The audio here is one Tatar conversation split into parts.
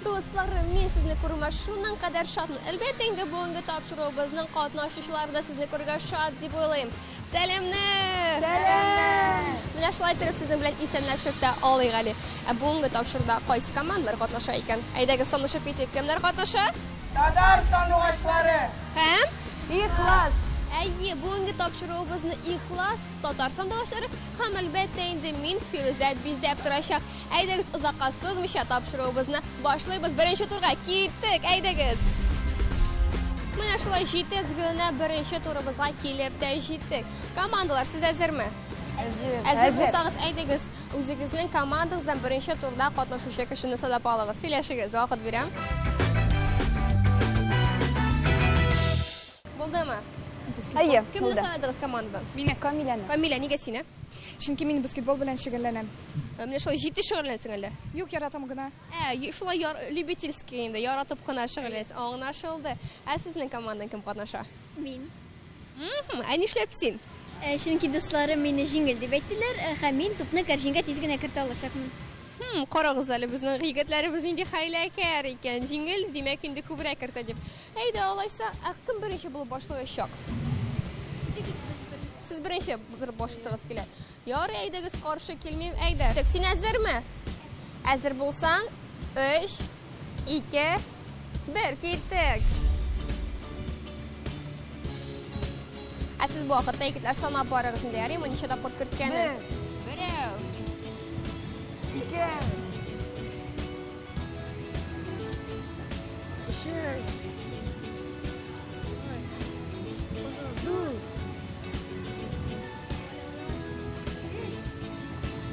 Дусларым, мин сезне күрүемә шуның кадәр шатмын. Әлбәттә инде бүгенге тапшыруыбызның катнашучылары да сезне күрергә шат дип уйлыйм. Сәламнәр! Сәлам! Менә шулай итеп сезнең белән исәнләшеп тә алыйк әле. Ә бүгенге тапшыруда кайсы командалар катнаша икән? Әйдәгез танышып китик. Кемнәр катнаша? Татар сандугачлары! Һәм Ихлас! Әйе, бүгенге тапшыруыбызны Ихлас, Татар сандугачлары һәм әлбәттә инде мин Фирүзә бизәп торачак. Әйдәгез озакка сузмыйча тапшыруыбызны башлыйбыз. Беренче турга киттек, әйдәгез. Менә шулай җитез генә беренче турыбызга килеп тә җиттек. Командалар, сез әзерме? Әзер. Әзер булсагыз, әйдәгез, үзегезнең командагыздан беренче турда катнашучы кешене сайлап алыгыз. Сөйләшегез, вакыт бирәм. Булдымы? Әйе, Кемне булды. сайладыгыз командадан? Мине. Камиләне. Камилә, нигә сине? Чөнки мин баскетбол белән шөгыльләнәм. Менә шулай җитди шөгыльләнсең әллә? Юк, яратам гына. Ә, шулай любительский инде, яратып кына шөгыльләнсең. Аңлашылды. Ә сезнең командадан кем катнаша? Мин. Ә нишләп син? Чөнки дусларым мине җиңел дип әйттеләр, һәм мин тупны кәрҗингә тиз генә кертә алачакмын. Хм, карагыз әле, безнең егетләребез нинди хәйләкәр икән. Җиңел, димәк, инде күбрәк кертә дип. Әйдә, алайса, ә кем беренче булып башлаячак? Сез беренче бер башлыйсыгыз килә. Ярый, әйдәгез, каршы килмим. Әйдә. Так, син әзерме? Әзер булсаң, 3, 2, 1, киттек. Ә сез бу вакытта егетләр санап барыгыз инде, ярыймы? Ничә тапкыр керткәнен? Берәү. Ике. Өчәү. Дүрт.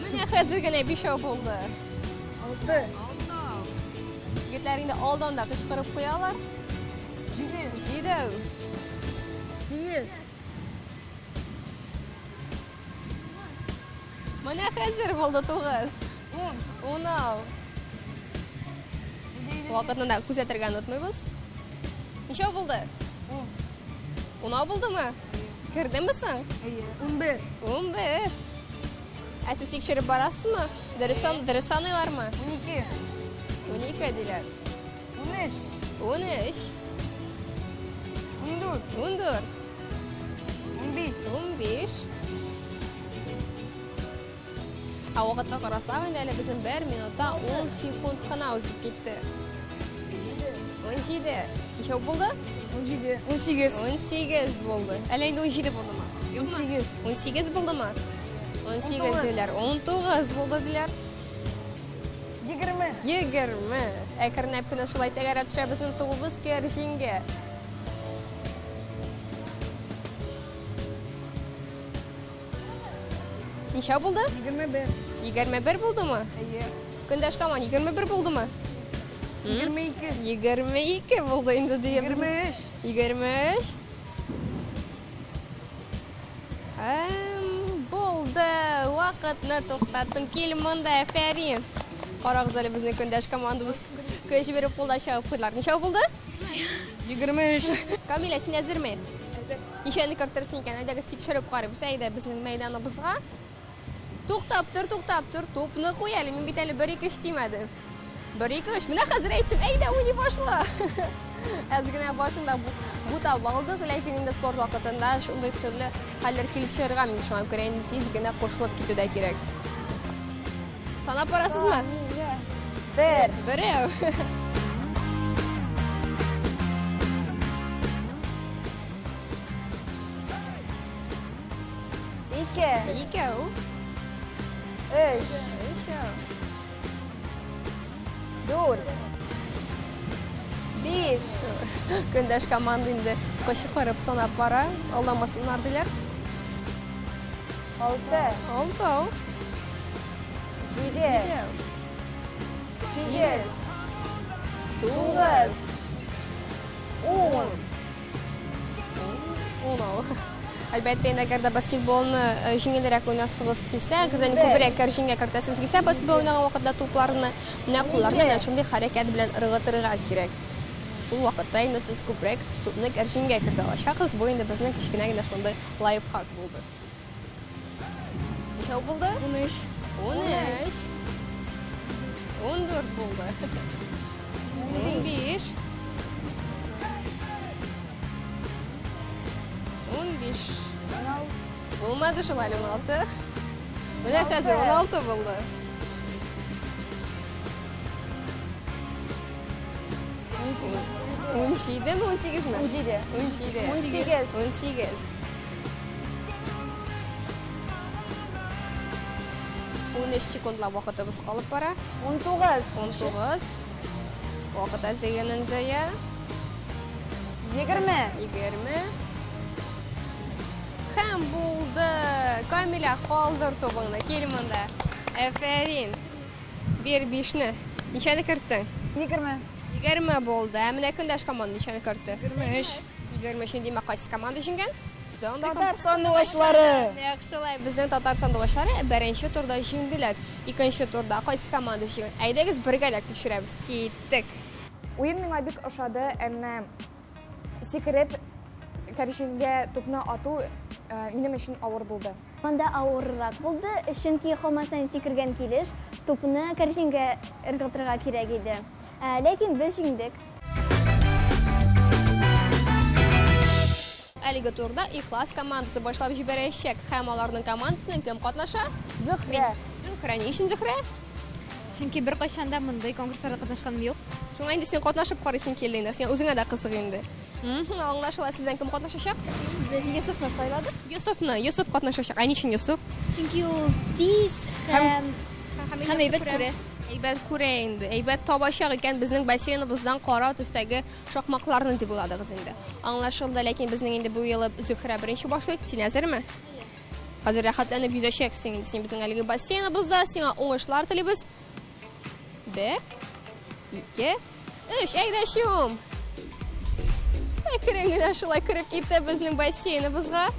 Менә хәзер генә бишәү булды. Алты. Алтау. Егетләр инде алдан да кычкырып куялар. Җиде. Җидәү. Сигез. Менә хәзер булды тугыз. Ун. Унау. Вакытны да күзәтергә онытмыйбыз. Ничә булды? Ун. Унау булдымы? Кердеме соң? Әйе. 11. 11. Ә сез тикшереп барасызмы? Дөрес дөрес саныйлармы? 12. 12 диләр. 13. 13. 14. 14. 15. 15. Ә вакытка карасак, инде әле безнең 1 минутта 10 секунд кына узып китте. 17. Ничә булды? 17. 18. 18 булды. Әллә инде 17 булдымы? 18. 18 булдымы? 18 19. диләр. 19 булды диләр. 20. 20. Әкренләп кенә шулай тәгәрәп төшә безнең тугыбыз кәрҗингә. Ничә булды? 21. 21 булдымы? Әйе. Көндәш команда 21 булдымы? 22. 22 булды инде диябез. 23. 23. Булды. Вакытны туктаттым. Кил монда, әфәрин. Карагыз әле безнең көндәш командабыз көч биреп кулда чабып куйдылар. Ничә булды? 23. Камилә, син әзерме? Әзер. Ничәне кертерсең икән? Әйдәгез тикшереп карыйбыз. Әйдә безнең мәйданыбызга. Туктап тор, туктап тор. Тупны куй әле. Мин бит әле 1 2 3 димәдем. 1 2 3. Менә хәзер әйттем. Әйдә, уйный башла. Әз генә башында бутап алдык, ләкин инде спорт вакытында шундый төрле хәлләр килеп чыгарга мөмкин. Шуңа күрә инде тиз генә кушылып китү дә кирәк. Санап барасызмы? Бер. Берәү. Ике. Икәү. Өч. Өчәү. Дүрт. Биш. Көндәш команда инде кычкырып санап бара. Алдамасыннар диләр. Алты. Алтау. Җиде. Җиде. Сигез. Тугыз. Ун. Унау. Әлбәттә, инде әгәр дә баскетболны э, җиңелрәк уйнасыгыз килсә, әгәр дә күбрәк кәрҗингә кертәсегез килсә, баскетбол уйнаган вакытта тупларны менә кулларны менә шундый хәрәкәт белән ыргытырга кирәк. Шул вакытта инде сез күбрәк тупны кәрҗингә кертә алачаксыз. Бу инде безнең кечкенә генә шундый лайфхак булды. Ничәү булды? 13. 13. 14 булды. 15. 15. Булмады шул әле 16. Менә хәзер 16 булды. 17 ме, 18 ме? 17. 17. 18. 18. 13 секундлап вакытыбыз калып бара. 19. 19. Вакыт әзәйгәннән зәя. 20. 20. Һәм булды. Камиля, калдыр тубыңны. Кил монда. Әфәрин. Бир бишне. Ничәне керттең? 20. 20 булды. Ә менә көндәш команда ничәне кертте? 23. 23 димәк, кайсы команда җиңгән? Безнең Татар сандугачлары. Нәкъ шулай, безнең татар сандугачлары беренче турда җиңделәр. Икенче турда кайсы команда җиңгән? Әйдәгез бергәләп тикшерәбез. Киттек. Уен миңа бик ошады, әмма сикереп кәрҗингә тупны ату минем өчен авыр булды. Монда авыррак булды, чөнки һаман саен сикергән килеш тупны кәрҗингә ыргытырга кирәк иде. Ләкин без җиңдек. Әлеге турда Ихлас командасы башлап җибәрәчәк һәм аларның командасыннан кем катнаша? Зөһрә. Зөһрә. Ни өчен Зөһрә? Чөнки беркайчан да мондый конкурсларда катнашканым юк. Шуңа инде син катнашып карыйсың килде инде. Син үзеңә дә кызык инде. Аңлашыла, сездән кем катнашачак? Без Йосыфны сайладык. Йосыфны, Йосыф катнашачак. Ә ни өчен Йосыф? Чөнки ул тиз һәм һәм әйбәт күрә. Әйбәт күрә инде. Әйбәт табачак икән безнең бассейныбыздан кара төстәге шакмакларны дип уйладыгыз инде. Аңлашылды, ләкин безнең инде бу юлы Зөһрә беренче башлый. Син әзерме? Хәзер рәхәтләнеп йөзәчәксең инде син безнең әлеге бассейныбызда. Сиңа уңышлар телибез. 1, 2, 3. Әйдә, чум! Әкрен генә шулай кереп китте безнең бассейныбызга.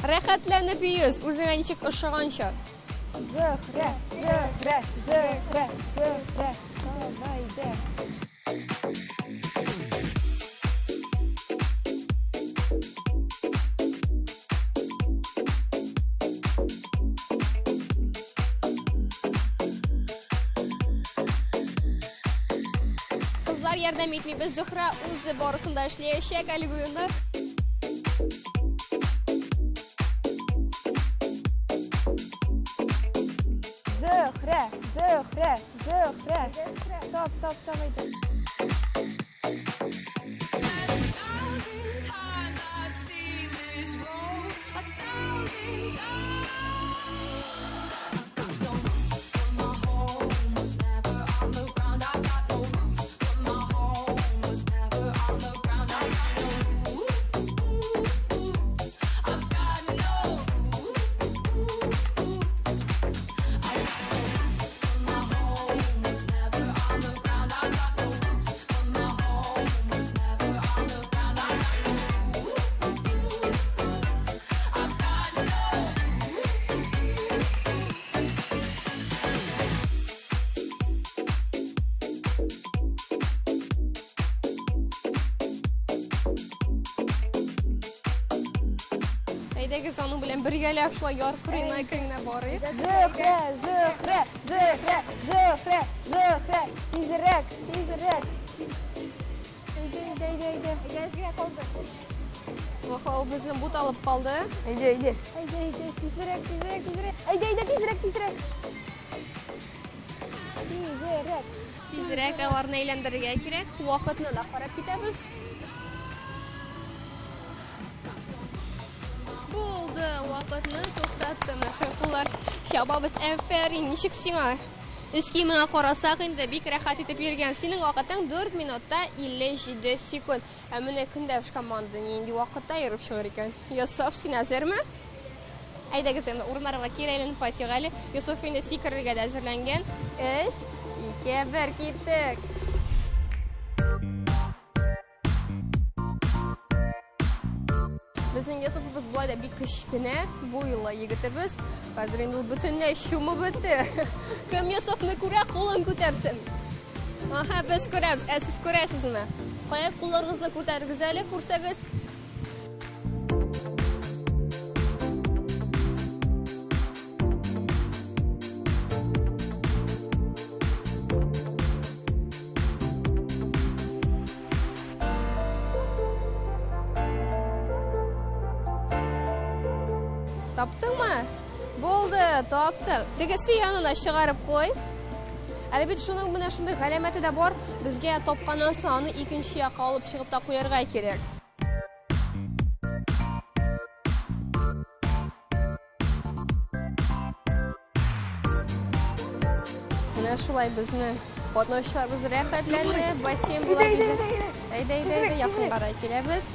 Рәхәтләнеп йөз, үзеңә ничек ошаганча. Зөһрә, Зөһрә, Зөһрә, Зөһрә. Давай, Кызлар ярдәм итмибез, Зөһрә үзе барысын да эшләячәк әлеге уенда. Зөһрә, Зөһрә, Зөһрә. Топ, топ, топ әйдә. Әйдәгез аның белән бергәләп шулай яр кырыена әкрен генә барыйк. Зөһрә, Зөһрә, Зөһрә, Зөһрә, Зөһрә. Тизрәк, тизрәк. Әйдә, әйдә, әйдә, әйдә. Әйдә, әзгә калды. Ваха, ул безне бут алып калды. Әйдә, әйдә. Әйдә, әйдә, тизрәк, тизрәк, тизрәк. Әйдә, әйдә, тизрәк, тизрәк. Тизрәк. Тизрәк аларны әйләндерергә кирәк. Вакытны да карап китәбез. Булды, вакытны туктатты. Менә шулай куллар чабабыз. Әфәрин, ничек сиңа? Өс киемеңә карасак инде, бик рәхәт итеп йөргән. Синең вакытың 4 минутта 57 секунд. Ә менә көндәш команда нинди вакытта йөреп чыгыр икән? Йосыф, син әзерме? Әйдәгез инде урыннарга кире әйләнеп кайтыйк әле. Йосыф инде сикерергә дә әзерләнгән. 3, 2, 1, киттек. Без Безнең Йосыфыбыз болай да бик кечкенә, буйлы егетебез. Хәзер инде ул бөтенләй чумып бетте. Кем Йосыфны күрә, кулын күтәрсен. Аһа, без күрәбез. Ә сез күрәсезме? Кая кулларыгызны күтәрегез әле, күрсәгез. Таптыңмы? Булды, таптык. Тегесе янына чыгарып куй. Әле бит шуның менә шундый галәмәте дә бар. Безгә тапканнан соң аны икенче якка алып чыгып та куярга кирәк. Менә шулай безнең катнашучыларыбыз рәхәтләнеп бассейн була бит. Әйдә, әйдә, әйдә, якынга киләбез.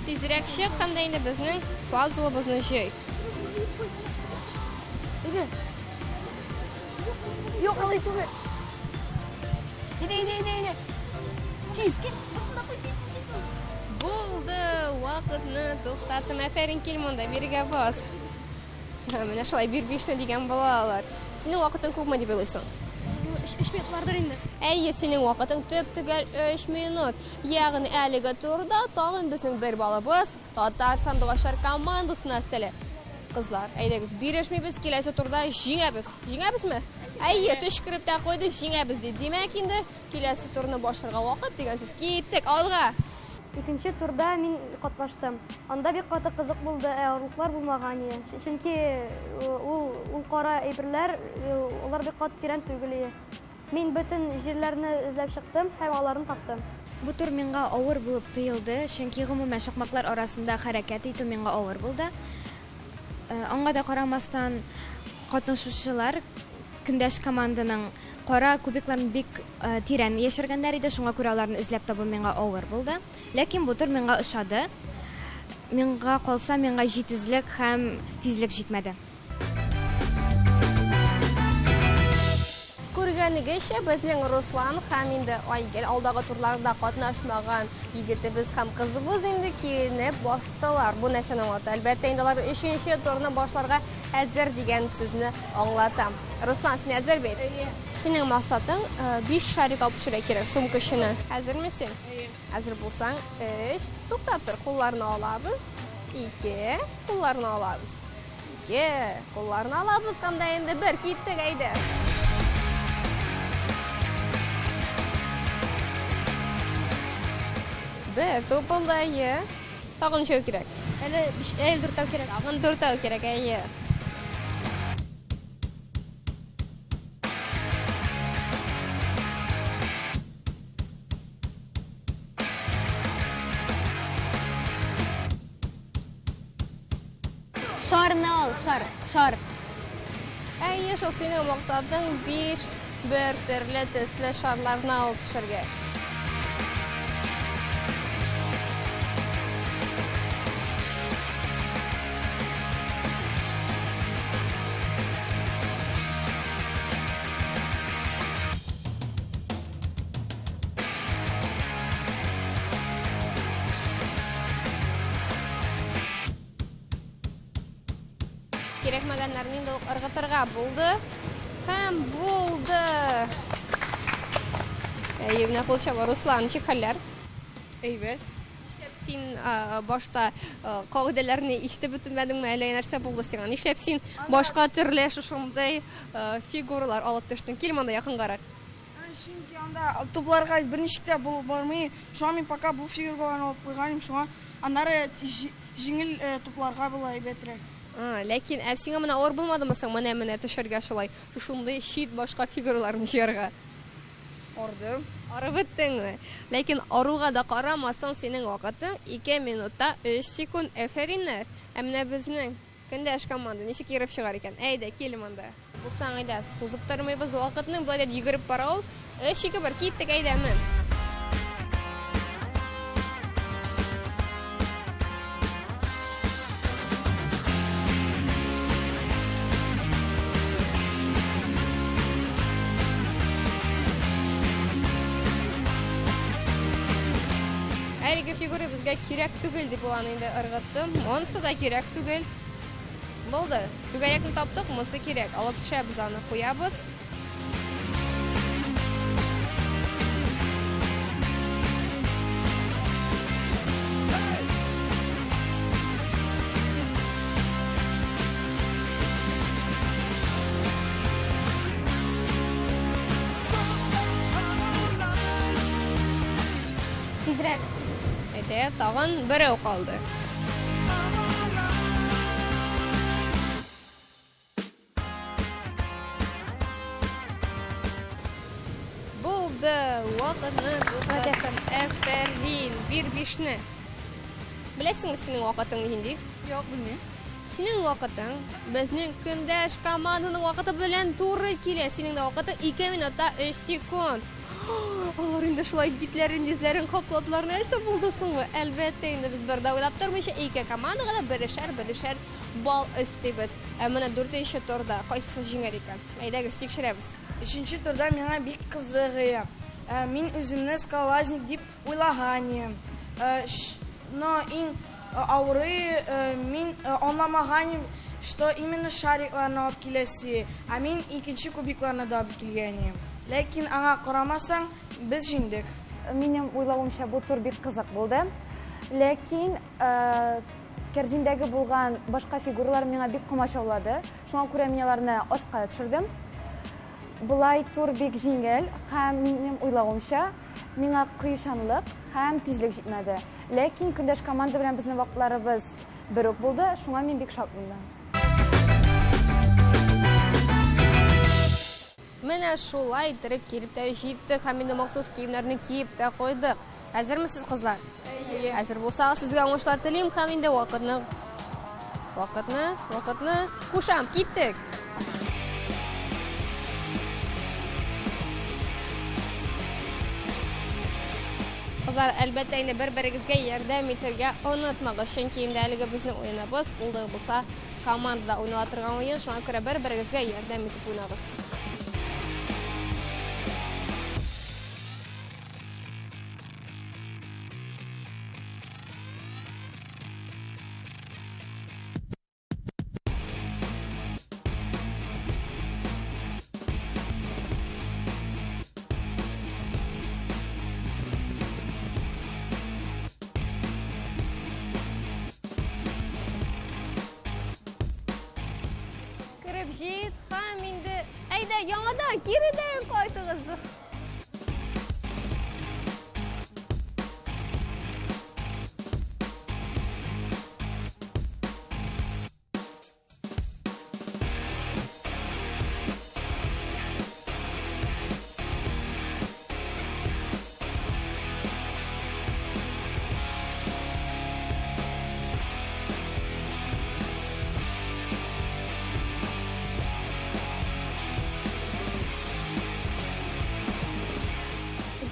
Тизрәк чык һәм дә инде безнең пазлыбызны җый. Әйдә. Юк, алай түгел. Әйдә, әйдә, әйдә, әйдә. Тиз. Булды, вакытны туктаттым. Әфәрин, кил монда, бирегә бас. Менә шулай бир бишне дигән балалар. Синең вакытың күпме дип уйлыйсың? 3 минут бардыр инде. Әйе, синең вакытың төп-төгәл 3 минут. Ягъни әлеге турда тагын безнең бер балыбыз Татар сандугачлар командасына өстәлә. Кызлар, әйдәгез, бирешмибез, киләсе турда җиңәбез. Җиңәбезме? Әйе, төчкереп тә куйды, җиңәбез ди. Димәк инде, киләсе турны башларга вакыт дигән сүз. Киттек, алга! Икенче турда мин катнаштым. Анда бик каты кызык булды, ә орлыклар булмаган иде. Чөнки ул, ул кара әйберләр, алар бик каты тирән түгел иде. Мин бөтен җирләрне эзләп чыктым һәм аларны таптым. Бу тур миңа авыр булып тоелды, чөнки гомумән шакмаклар арасында хәрәкәт итү миңа авыр булды. Аңа да карамастан, катнашучылар көндәш команданың кара кубикларын бик тирән яшергәннәр иде, шуңа күрә аларны эзләп табу миңа авыр булды. Ләкин бу тур миңа ошады. Миңа калса, миңа җитезлек һәм тизлек җитмәде. Күргәнегезчә, безнең Руслан һәм инде Айгөл алдагы турларда катнашмаган егетебез һәм кызыбыз инде киенеп бастылар. Бу нәрсәне аңлата? Әлбәттә, инде алар өченче турны башларга әзер дигән сүзне аңлата. Руслан, син әзер бит? Әйе. Синең максатың 5 шарик алып төшерергә кирәк сумка эченә. Әзерме син? Әйе. Әзер булсаң, 3, туктап тор, кулларны алабыз. 2, кулларны алабыз. 2, кулларны алабыз һәм дә инде 1, киттек, әйдә. Бер туп булды, әйе. Тагын ничәү кирәк? Әле биш, әле дүртәү кирәк. Тагын дүртәү кирәк, әйе. Шарны ал, шар, шар. Әйе, шул синең максатың 5 бер төрле төсле шарларны алып төшергә. Кирәкмәгәннәрне инде ул ыргытырга булды. Һәм булды. Әйе, менә кул чаба Руслан, ничек хәлләр? Әйбәт. Нишләп син башта кагыйдәләрне ишетеп бетермәдеңме, әллә нәрсә булды сиңа? Нишләп син башка төрле шушындый фигуралар алып төштең? Кил монда якынгарак. Чөнки анда тупларга берничек тә булып бармый. Шуңа мин пока бу фигураларны алып куйган идем, шуңа аннары җиңел тупларга була әйбәтрәк. Ләкин ә сиңа менә авыр булмадымы соң менә-менә төшәргә шулай, шушындый чит башка фигураларны җыярга? Ардым. Арып беттеңме? Ләкин аруга да карамастан синең вакытың 2 минутта 3 секунд. Әфәриннәр. Ә менә безнең көндәш команда ничек ерып чыгар икән? Әйдә, кил монда. Булсаң, әйдә, сузып тормыйбыз вакытны, болай да йөгереп бара ул. 3, 2, 1, киттек, әйдә, мен. Әлеге фигура безгә кирәк түгел дип ул аны инде ыргытты. Монысы да кирәк түгел. Булды. Түгәрәкне таптык, монысы кирәк. Алып төшәбез аны, куябыз. Тизрәк. Әйдә, тагын берәү калды. Булды, вакытны туктаттым. Әфәрин, бир бишне. Беләсеңме синең вакытың нинди? Юк, белмим. Синең вакытың безнең көндәш команданың вакыты белән туры килә. Синең дә вакытың 2 минутта 3 секунд. Алар инде шулай битләрен, йөзләрен капладылар. Нәрсә булды соң бу? Әлбәттә, инде без бер дә уйлап тормыйча ике командага да берешәр-берешәр балл өстибез. Ә менә дүртенче турда кайсысы җиңәр икән? Әйдәгез, тикшерәбез. Өченче турда миңа бик кызык иде. Мин үземне скалолазник дип уйлаган идем. Но иң авыры мин аңламаган идем, что именно шарикларны алып киләсе, ә мин икенче кубикларны да алып килгән идем. Ләкин аңа карамасаң, без җиңдек. Минем уйлавымча, бу тур бик кызык булды. Ләкин кәрзиндәге булган башка фигуралар миңа бик комачаулады. Шуңа күрә мин аларны аска төшердем. Болай тур бик җиңел һәм минем уйлавымча, миңа кыючанлык һәм тизлек җитмәде. Ләкин көндәш команда белән безнең вакытларыбыз бер үк булды, шуңа мин бик шат булдым. Менә шулай иттереп килеп тә җиттек һәм инде махсус киемнәрне киеп тә куйдык. Әзермесез, кызлар? Әйе. Әзер булсагыз, сезгә уңышлар телим һәм инде вакытны вакытны вакытны кушам. Киттек. Кызлар, әлбәттә инде бер-берегезгә ярдәм итәргә онытмагыз, чөнки инде әлеге безнең уеныбыз ул да булса командада уйнала торган уен, шуңа күрә бер-берегезгә ярдәм итеп уйнагыз. Кереп җит һәм инде әйдә яңадан киредән кайтыгыз.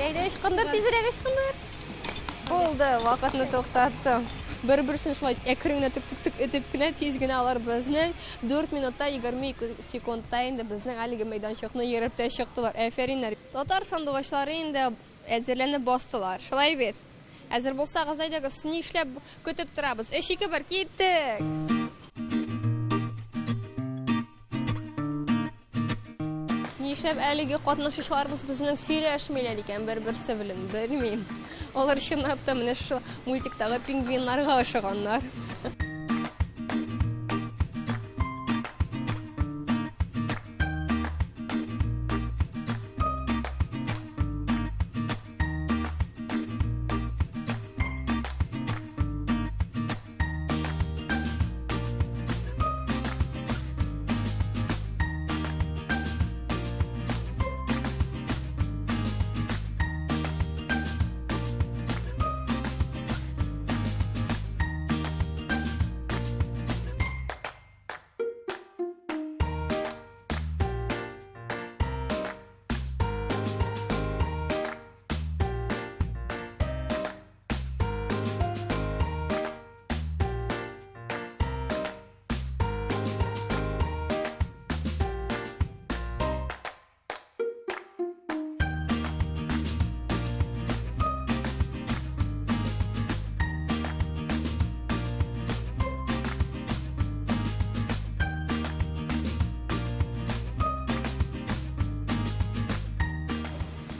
Әйдә, ычкындыр, тизрәк ычкындыр. Булды, вакытны туктаттым. Бер-берсен шулай әкрен генә тык-тык-тык итеп кенә тиз генә алар безнең 4 минутта 22 секундта инде безнең әлеге мәйданчыкны йөреп тә чыктылар. Әфәриннәр. Татар сандугачлары инде әзерләнеп бастылар. Шулай бит? Әзер булсагыз, әйдәгез, нишләп көтеп торабыз? 3, 2, 1, киттек! Нишләп әлеге катнашучыларыбыз безнең сөйләшмиләр икән бер-берсе белән, белмим. Алар чынлап та менә шул мультиктагы пингвиннарга ошаганнар.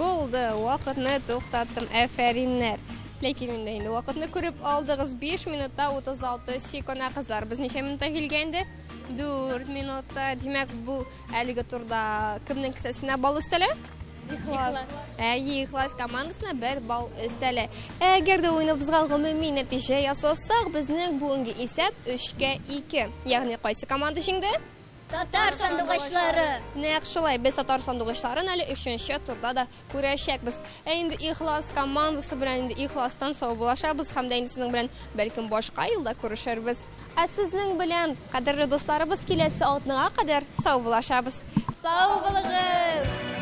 Булды, вакытны туктаттым. Әфәриннәр. Ләкин инде инде вакытны күреп алдыгыз. 5 минутта 36 секунд кызлар. Без ничә минутта килгән инде? 4 минутта. Димәк, бу әлеге турда кемнең кесәсенә балл өстәлә? Ихлас. Әйе, Ихлас командасына бер балл өстәлә. Әгәр дә уеныбызга гомуми нәтиҗә ясасак, безнең бүгенге исәп 3-кә 2. Ягъни кайсы команда җиңде? Татар сандугачлары! Нәкъ шулай, без татар сандугачларын әле өченче турда да күрәчәкбез. Ә инде Ихлас командасы белән инде Ихластан саубуллашабыз һәм дә инде сезнең белән бәлкем башка елда күрешербез. Ә сезнең белән, кадерле дусларыбыз, киләсе атнага кадәр саубуллашабыз. Сау булыгыз!